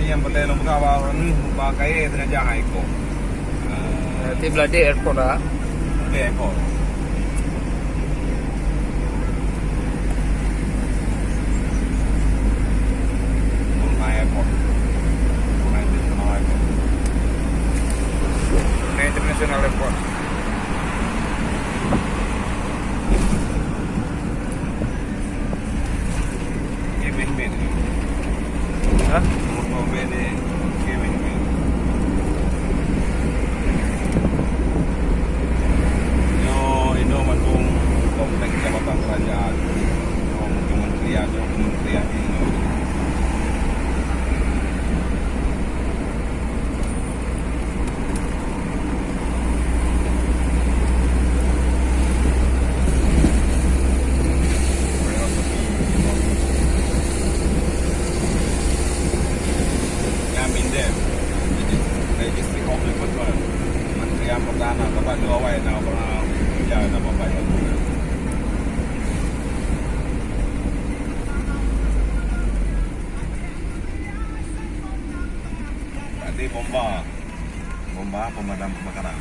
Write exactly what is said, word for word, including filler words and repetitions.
Nyang peureulèe lôn peugah bahwa nyoe muka kayèe teungoh jak hai kong. Berarti Bladé airport lah. Bladé airport. Brunei Airport. Brunei International Airport. Brunei International Airport. Oke, meh-meh. Hah? Nomor dua B ni. Oke, meh-meh. Nyoe, inoe mandum kompleks jabatan kerajaan. Nyoe kementerian, nyoe kementerian inoe. Nyan MINDEF, Ministry of Development, Kementerian Pertahanan, Bapak Luwai na pernah kerja na Bapak Luwai. Tadi bomba, bomba pemadam kebakaran.